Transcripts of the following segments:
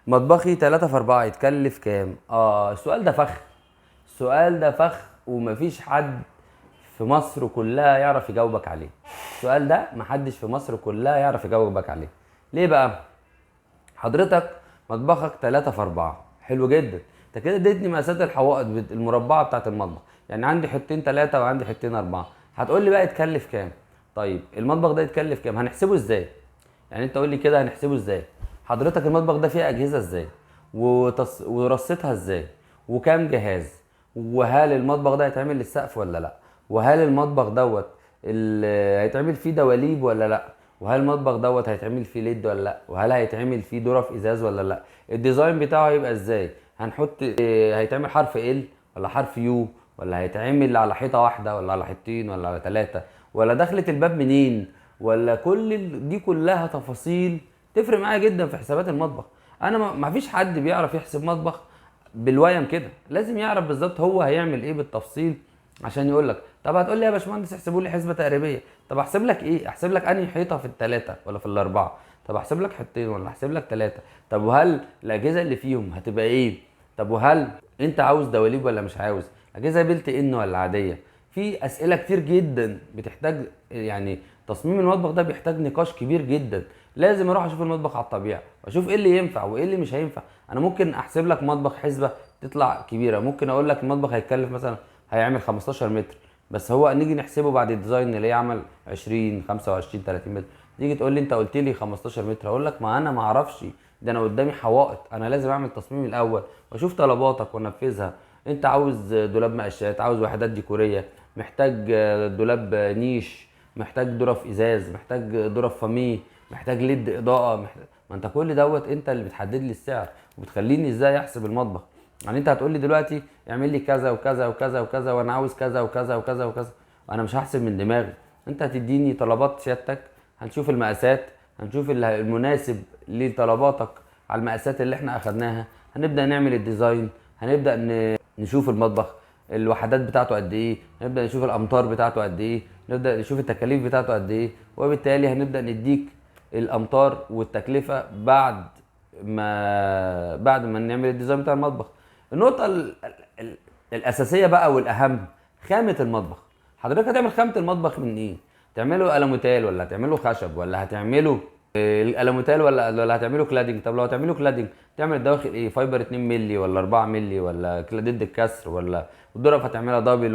مطبخي 3 في 4 يتكلف كام؟ السؤال ده فخ، السؤال ده فخ ومفيش حد في مصر كلها يعرف يجاوبك عليه. السؤال ده محدش في مصر كلها يعرف يجاوبك عليه. ليه بقى؟ حضرتك مطبخك 3 في 4، حلو جدا، انت كده اديتني مقاسات الحوائط المربعه بتاعت المطبخ، يعني عندي حتتين 3 وعندي حتتين 4. هتقول لي بقى يتكلف كام؟ طيب المطبخ ده يتكلف كام؟ هنحسبه ازاي؟ يعني انت قول لي كده هنحسبه ازاي؟ حضرتك المطبخ ده فيه اجهزة ازاي؟ ورصتها ازاي؟ وكام جهاز؟ وهل المطبخ ده هيتعمل للسقف ولا لا؟ وهل المطبخ دوت هيتعمل فيه دواليب ولا لا؟ وهل المطبخ دوت هيتعمل فيه LED ولا لا؟ وهل هيتعمل فيه درف ازاز ولا لا؟ ال design بتاعه هيبقى ازاي؟ هيتعمل حرف L ولا حرف U، ولا هيتعمل على حيطة واحدة ولا على حيطتين ولا على 3، ولا دخلة الباب منين، ولا كل دي كلها تفاصيل تفرق معايا جدا في حسابات المطبخ. انا ما فيش حد بيعرف يحسب مطبخ بالويم كده، لازم يعرف بالظبط هو هيعمل ايه بالتفصيل عشان يقول لك. طب هتقول لي يا باشمهندس احسبوا لي حسبه تقريبية، طب احسب لك ايه؟ احسب لك انهي حيطة في الثلاثة ولا في الاربعة؟ طب احسب لك حيطتين ولا احسب لك 3؟ طب وهل الاجهزة اللي فيهم هتبقى ايه؟ طب وهل انت عاوز دواليب ولا مش عاوز؟ اجهزة built in ولا عادية؟ في اسئلة كتير جدا بتحتاج، يعني تصميم المطبخ ده بيحتاج نقاش كبير جدا. لازم اروح اشوف المطبخ على الطبيعة واشوف ايه اللي ينفع وايه اللي مش هينفع. انا ممكن احسب لك مطبخ حسبه تطلع كبيرة، ممكن اقول لك المطبخ هيتكلف مثلا هيعمل 15 متر، بس هو نيجي نحسبه بعد ال design اللي يعمل 20 25 30 متر. تيجي تقول لي انت قلت لي 15 متر، اقول لك ما انا ما اعرفش، ده انا قدامي حوائط، انا لازم اعمل تصميم الاول واشوف طلباتك وانفذها. انت عاوز دولاب مقشات، عاوز وحدات ديكوريه، محتاج دولاب نيش، محتاج درف ازاز، محتاج درف فاميه، محتاج LED اضاءه، محتاج... ما انت كل دوت انت اللي بتحدد لي السعر وبتخليني ازاي احسب المطبخ. يعني انت هتقول لي دلوقتي اعمل لي كذا وكذا وكذا وكذا، وانا عاوز كذا وكذا وكذا وكذا، وانا مش هحسب من دماغي. انت هتديني طلبات سيادتك، هنشوف المقاسات، هنشوف المناسب لطلباتك على المقاسات اللي احنا اخدناها، هنبدأ نعمل ال design، هنبدأ نشوف المطبخ الوحدات بتاعته قد ايه، هنبدأ نشوف الامتار بتاعته قد ايه، نبدأ نشوف التكاليف بتاعته قد ايه، وبالتالي هنبدأ نديك الامتار والتكلفة بعد ما نعمل ال design بتاع المطبخ. النقطة الأساسية بقى والأهم، خامة المطبخ. حضرتك هتعمل خامة المطبخ من إيه؟ تعمله ألموتال ولا هتعمله خشب ولا هتعمله الألموتال ولا هتعمله cladding؟ طب لو هتعمله cladding تعمل الدواخل إيه؟ fiber 2 مللي ولا 4 مللي ولا ضد الكسر، ولا الدرف هتعملها double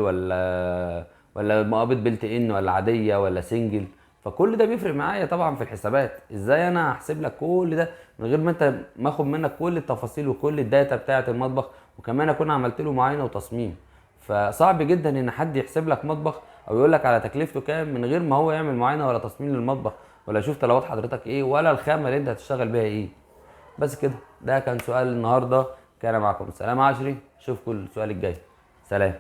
ولا مقابض built in ولا عادية ولا single؟ فكل ده بيفرق معايا طبعا في الحسابات. ازاي انا هحسب لك كل ده من غير ما انت ماخد منك كل التفاصيل وكل ال data بتاعه المطبخ، وكمان اكون عملت له معاينة وتصميم؟ فصعب جدا ان حد يحسب لك مطبخ او يقول لك على تكلفته كام من غير ما هو يعمل معاينة ولا تصميم للمطبخ، ولا يشوف طلبات حضرتك ايه، ولا الخامة اللي انت هتشتغل بيها ايه. بس كده، ده كان سؤال النهارده. كان معكم سلام عشري، اشوفكم السؤال الجاي. سلام.